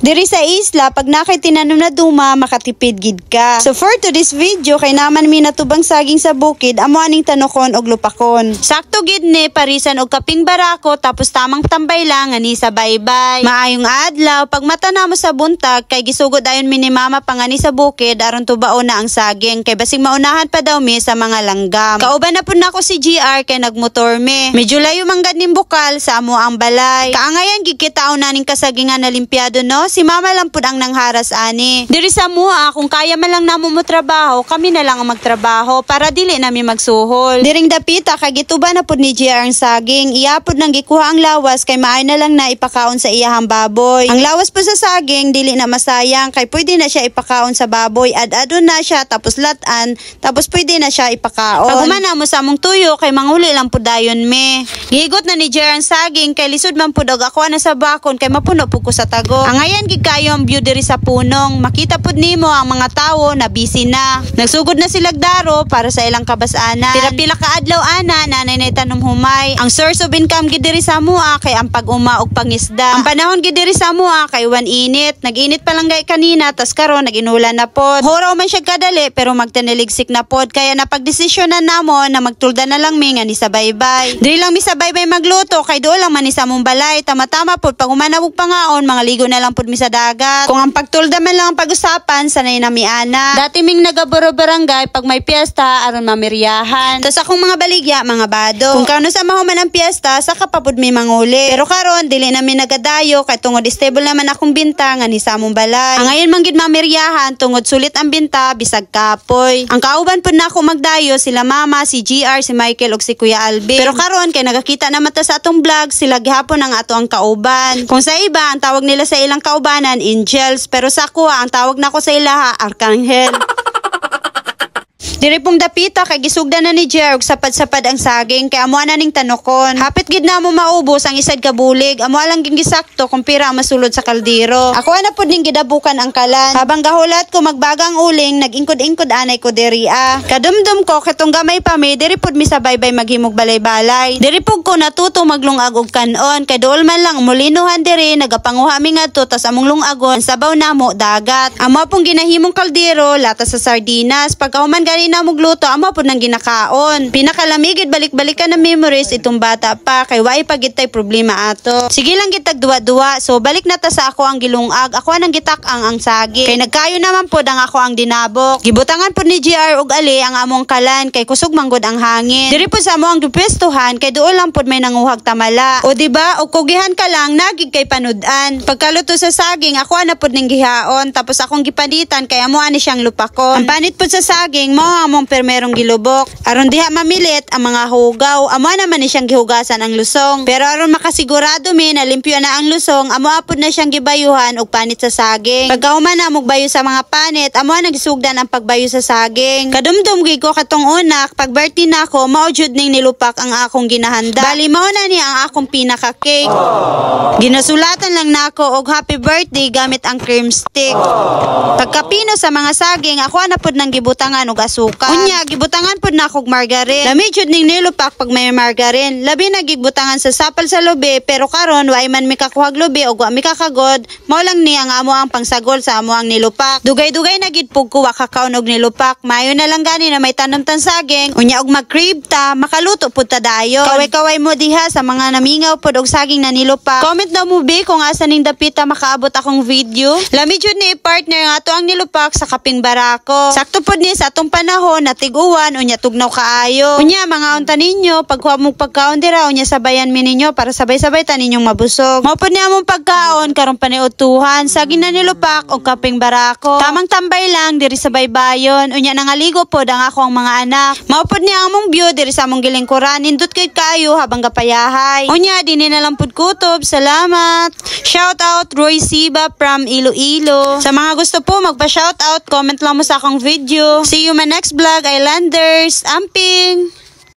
Diri sa isla, pag naa kay tinanom na duma, makatipid gid ka. So for to this video, kay naman mi natubang saging sa bukid, amo aning tanokon og lupakon. Sakto gid ni parisan og kaping barako, tapos tamang tambay lang ani sa baybay. Maayong adlaw, pag mata namo sa buntag kay gisugod ayon mi ni Mama pangani sa bukid aron tubaon na ang saging kay basig maunahan pa daw mi sa mga langgam. Kauban na pud nako si GR kay nagmotor mi. Medyo layo man gad ning bukal sa amo ang balay. Kaangayan gid kita naning kasagingan na limpyado, no? Si Mama lang pud ang nangharas ani. Diri sa mua, kung kaya man lang namo mo trabaho, kami na lang ang magtrabaho para dili nami magsuhol. Diring dapita kay gituba na pud ni GR ang saging. Iya pud nang gikuha ang lawas kay maayo na lang na ipakaon sa iyahang baboy. Ang lawas po sa saging dili na masayang kay pwede na siya ipakaon sa baboy. Ad-adon na siya, tapos latan, tapos pwede na siya ipakaon. Pag human na mo sa among tuyo kay manguli lang pud dayon me. Gihigot na ni GR ang saging kay lisod man pud og ako na sa bakon kay mapuno pud ko sa tago. Angayan gid kayo ang view diri sa punong. Makita pud nimo ang mga tawo na busy na. Nagsugod na sila daro para sa ilang kabasanan. Pila-pila ka adlaw ana nanay na tanom humay. Ang source of income gid diri sa mua kay ang pag-uma ug pangisda. Ang panahon gid diri sa mua kay wan init. Nag-init pa lang gay kanina, tas karon nag-inulan na pod. Horaw man siya kadali pero magtaniligsik na pod, kaya napagdesisyonan namo na magtulda na lang mi nga ni sa baybay. Diri lang mi sa baybay magluto kay dool lang man ni sa among balay. Tama-tama pod pag human og pangaon, mga ligo na lang pod mi sa dagat. Kung ang pagtulda man lang ang pag-usapan, sanay na mi ana. Dati ming nagaboro barangay pag may piyesta aron mamiryahan. Tas akong mga baligya, mga bado. Kung kano sa mahuman ang piyesta, saka pa pud mi manguli. Pero karon dili na mi nagadayo kay tungod stable naman akong binta nga ni sa among balay. Ang ngayon man gid mamiryahan tungod sulit ang binta bisag kapoy. Ang kauban pud nako magdayo sila Mama, si GR, si Michael ug si Kuya Alvin. Pero karon kay nagakita na mata sa atong vlog, sila gihapon ang ato ang kauban. Kung sa iba ang tawag nila sa ilang kaubanan angels, pero sa ako ang tawag nako sa ilaha arkanghel. Diri pong dapita kay gisugda na ni Jer og sapad-sapad ang saging kay amo na ning tanokon. Hapit gid na mo maubos ang isad ka bulig. Amo lang ging gisakto kung pira ang masulod sa kaldero. Ako na pud ning gidabukan ang kalan. Habang gahulat ko magbagang uling, nag-ingkod-ingkod anay ko diri ah. Kadumdum ko katong gamay pa mi, diri pud mi sa baybay maghimog balay-balay. Diri pud ko natuto maglungag og kanon kay dool man lang mulinuhan diri, nagapanguha mi ngadto, tas among lungagon sabaw namo dagat. Amo pong ginahimong kaldero lata sa sardinas. Pagkahuman gani na mugluto, amo pud nang ginakaon. Pinakalamigid balik-balikan na memories itong bata pa kay waay pa gid tay problema ato. Sige lang gid tag duwa-duwa. So balik na ta sa ako ang gilungag. Ako ang gitak-ang ang saging. Kay nagkayo naman pod ang ako ang dinabok. Gibutangan pod ni GR og ali ang among kalan kay kusog manggod ang hangin. Diri pod sa amo ang gipwestuhan kay dool lang pod may nanguhag tamala. O di ba, og kugihan ka lang nagig kay panud-an. Pagkaluto sa saging, ako na pod ning gihaon, tapos akong gipanitan kay amo ani siyang lupakon. Ang panit pod sa saging mo among permerong gilubok. Aron diha mamilit ang mga hugaw, amo naman ni siyang gihugasan ang lusong. Pero aron makasigurado mi na limpyo na ang lusong, amo apod na siyang gibayuhan og panit sa saging. Pagkahuman na mugbayo sa mga panit, amo nang gisugdan ang pagbayo sa saging. Kadumdum gid ko katong unak, pag birthday nako, mao jud ning nilupak ang akong ginahanda. Bali mao na ni ang akong pinaka cake. Ginasulatan lang nako og happy birthday gamit ang cream stick. Pagkapino sa mga saging, ako na pud nang gibutangan og asukal. Unya, gibutangan pud nako og margarine. Lami jud ning nilupak pag may margarine. Labi na gibutangan sa sapal sa lubi, pero karon waay man mi kakuhag lubi og wa mi kakagod, mao lang ni ang amo ang pangsagol sa amo ang nilupak. Dugay-dugay na gid pug ko wa kakaon og nilupak. Maayo na lang gani na may tanom tan saging. Unya og mag-crave ta, makaluto pud ta dayon. Kaway-kaway mo diha sa mga namingaw pud og saging na nilupak. Comment na mo be kung asa ning dapita makaabot akong video. Lami jud ni partner nga ato ang nilupak sa kaping barako. Sakto pud ni sa atong panahon na tig-uwan, unya tugnaw kaayo. Unya mga unta ninyo pagkuha mo pagkaon dira, unya sabayan mi ninyo para sabay-sabay ta ninyong mabusog. Mao pud ni among pagkaon karong paniudtuhan, saging na nilupak og kaping barako. Tamang tambay lang diri sa baybayon. Unya nangaligo pod ang ako ang mga anak. Mao pud ni among view diri sa among gilingkuran. Nindot kay kaayo habang gapayahay. Unya dinhi na lang pud kutob. Salamat. Shout out Roy Siba from Iloilo. Sa mga gusto po magpa-shout out, comment lang mo sa akong video. See you my next vlog, Islanders. Amping!